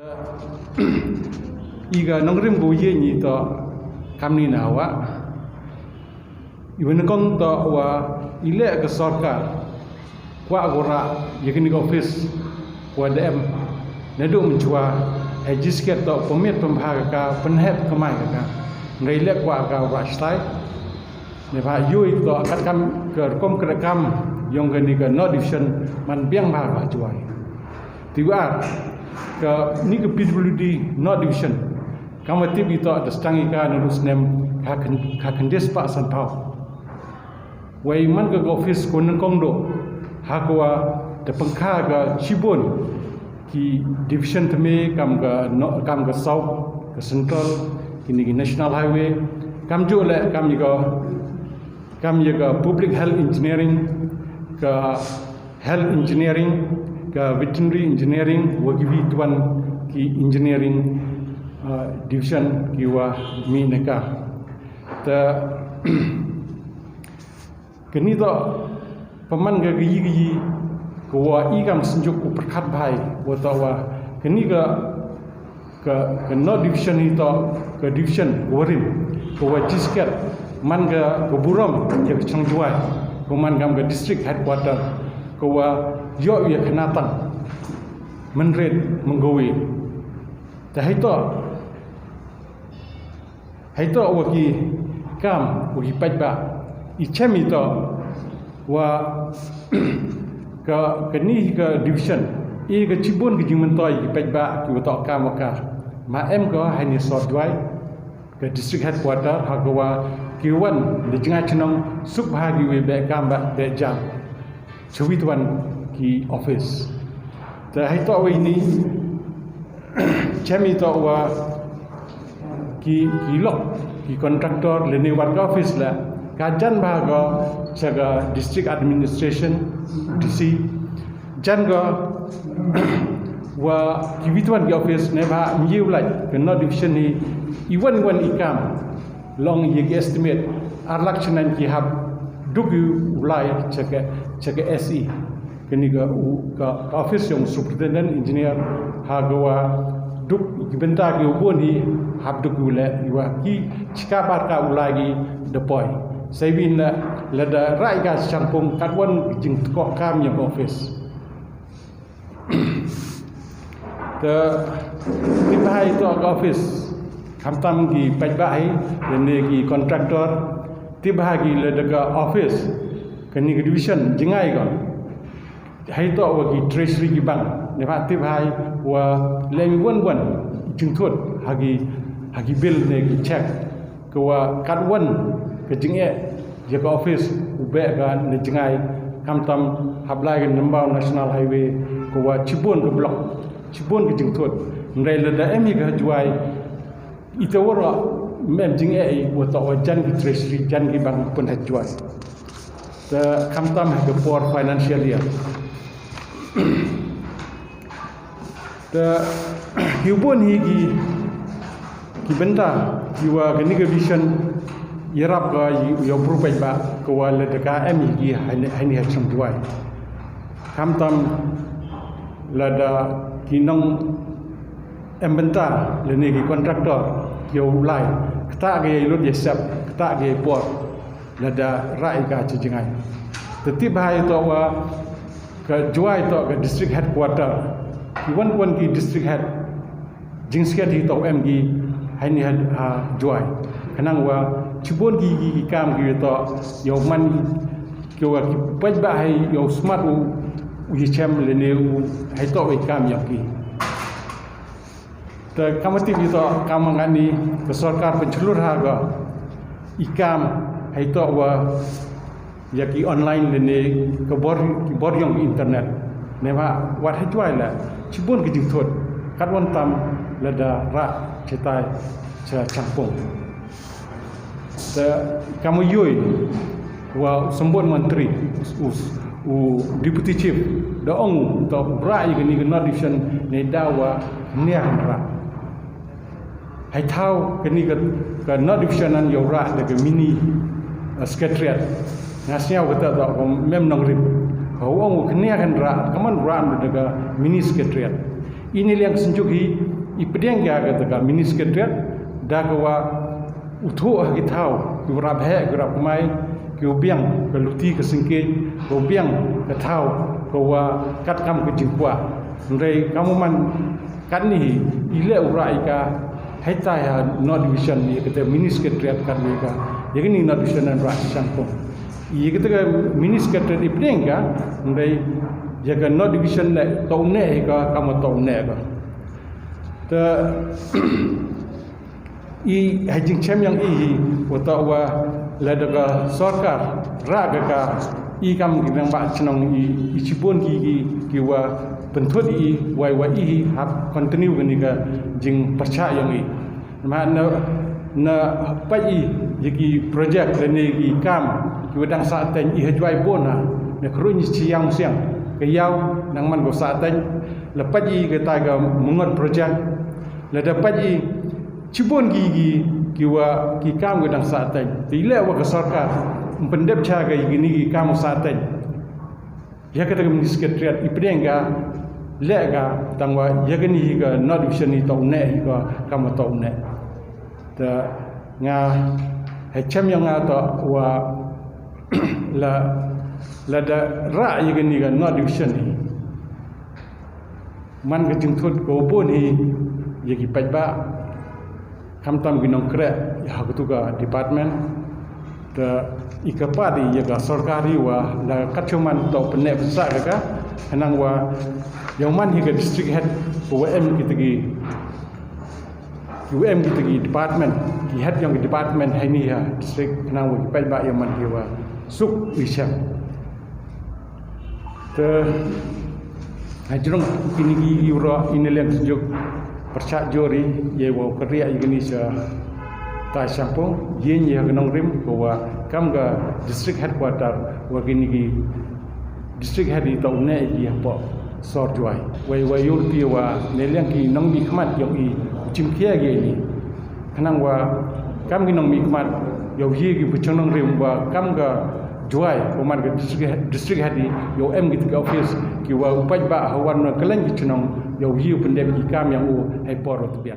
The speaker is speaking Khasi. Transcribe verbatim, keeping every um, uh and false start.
I ka nongrim ka u ye ni to kam ni na wa. I wan kong to wa i leh ka sorkar kwah ko ra ya kini ka office wa da em. Naduh mynchwa ha jiskhet to pynmih pynbha ka ka pynhep kamai ka ka. Ngai leh kwah ka wa stai. Ne ba yui to kat kam ka rukom ka kam yong kani ka North Division man biang ba ba juai. Tiwa ka ni ka P W D North Division. Kam wa tip ito da stang ika na snem ka khan-, ka khandis pa san pau. Wei man ka office ko nang kong do ha ko wa da pangkha ka chibun ki division teme kam ka no-, kam ka south ka central kini ki national highway kam jo le kam ika kam ya ka public health engineering, ka health engineering, ka veterinary engineering, wa ki wi tuan ki engineering, uh, division ki wa mi neka. Ta kani to paman ka gayi gayi ka wa i kam senjuk u perkat bai wa to wa kani ka ka, ka North Division hi to ka division warim ka wa jisket man ka, ka burom ya ka chong juai ka man kam ka district headquarter ka wa yo ya ka natang menrit menggawi. Ta hai to hai to wa ki kam wa ki pajba i chem i to wa ka, ka ni ka division i ka chibun ka jingmentoi ki pajba ki wa to kam wa ka ma em ka hai ni sor juai ka district headquarter ha ka wa ki wan da jinga chnong suk ha ki wi be kam ba be jam chwi tuan ki office. Ta hai to wi ni chemi to wa ki, ki lok ki contractor le ni wat ka office la ka jan ba ka cha ka district administration D C jan ka wa ki wi tuan ki office ne ba mi u lai ka North Division ni i wan wan i kam long ya ki estimate ar lak chnan ki hap duk u lai cha ka, cha ka S E. Kani ka u, ka, ka office yong superintendent engineer ha ka wa duk ki bynta ki u bun hi hap duk u le i wa ki chika bar ka u lai ki depoi. Sai bin la, la da rai ka changpung kat wan jing tko kam yong office. Te tip hai to ka office khamtam ki pajba hai lane ki contractor tip hai ki le da ka office kani ka division jingai ka hai to wa ki treasury ki bank ne ba tip hai wa le mi wan wan jingthut ha ki, ha ki bill ne ki check. Ka wa kat wan ka jingeh ya ka office u beh ka ne jingai khamtam hap lai ka nambau national highway ka wa chibun ka block chibun ka jingthut. Ndai la da em hi ka juai ita wara mem jingeh i wa ta wa jan ki treasury jan ki bank pun ha juai. Ta khamtam ha ka por financial year. Ta ki bun hi ki, ki bynta ki wa kani ka vision yarap ka i, i bru pajba ka wa la da ka em hi ki hani, hani ha chang duai. Khamtam la da ki nong em bynta lane ki contractor ki u lai kata ka i lut ya sep kata ka i por. Lada rai ka chi jingai. Teti bhai to wa ka juai to ka district headquarter. Ki wan wan ki district head. Jingsiat hi to em ki hai ni ha juai. Kanang wa chibun ki ki kam ki to yow man ki wa ki paj ba hai yow smat u u yichem lene u hai to wa kam yow ki. Te kam ati ito kam ngani ka sorkar pynchlur ha ka i kam ha ito wa ya ki online lene ka bor ki bor yong internet. Ne ma wat ha juai la chibun ki jingthut kat wan tam lada ra chetai cha changpung. Te kam u yoi wa u sambon mantri u, u deputy chief da ong to ra i kani ka North Division ne da wa nia kan ra. Hai thau kani ka, ka North Division nan yow ra da ka mini, uh, secretariat. Nga sniaw kata to ko mem nong rim. Ka ong u kania kan ra ka man ra da ka mini secretariat. Ini liang senjuk hi I pdiang ïa kata ka mini secretariat da ka wa u thoh ha ki thaw ki wa rap heh ki wa rap kmai, ki wa biang ka luti ka singkej, ki wa biang ka thaw ka wa kat kam ka jingkwah. Hynrei kam u man katni hi i leh u rah ïa ka hei tai ha North Division ïa kata mini secretariat katni ka ïa kani North Division yn rah sha Shangpung. Ïa kata ka mini secretariat i pdiang ka, hynrei ïa ka North Division leh toh u neh hi ka kam toh u neh ka. Te i ha jingchem ïa i hi wa toh wa lada ka sorkar rah ka ka i kam ki nang ba chnong i i chibun ki ki ki wa pynthut i wai wa i hi hap continue kani ka jingpyrchah ïa i. Ma na na pait i ïa ki project lane ki kam ki wa dang sah teng i ha Jwai bun ha na khrun i chi yang siang ka ïaw nang man ko sah teng la pait i ka tai ka Myngot project. Lada pait i chibun ki ki ki wa ki kam ka dang sah teng. Te i leh wa ka sorkar ym pyndep cha ka i kini ki kam sah teng. Ïa kata ka mini secretariat i pdiang ka leh ka tang wa ïa kani hi ka North Division hi toh u neh hi ka kam toh u neh. Te nga ha chem ïa nga toh wa la lada rah ïa kani ka North Division hi man ka jingthut ka wa bun hi ïa ki paidbah khamtam ki nongkreh ha katu ka department. Te i kyrpad ïa ka sorkar hi wa la kat shuh man toh pynneh pynsah ka ka khnang wa ïa u man hi ka district head ka wa em kita ki ki wa em kita ki department ki head ïa ki department ha ini ha district khnang wa ki paidbah ïa u man hi wa suk i shem. Te ha jrong kini ki ïu ro ine leng sjuk pyrchah jori ïa wa ka riak ïa kini sha tai Shangpung ïa ïa ka nongrim ka wa kam ka district headquarter wa kini ki district head i toh ne i hapoh sor Jwai. Wei wei yul pi wa ne leng ki nongmihkhmat ïa i chim kia ïa ni. Khnang wa kam ki nongmihkhmat ïa u hi ki pynchong nongrim wa kam ka Jwai wa man ka district head, district head i ïa u em ki ka office ki wa u paidbah ha wan na kylleng ki chnong ïa u hi u pyndep ki kam ïa u hei por u tbian.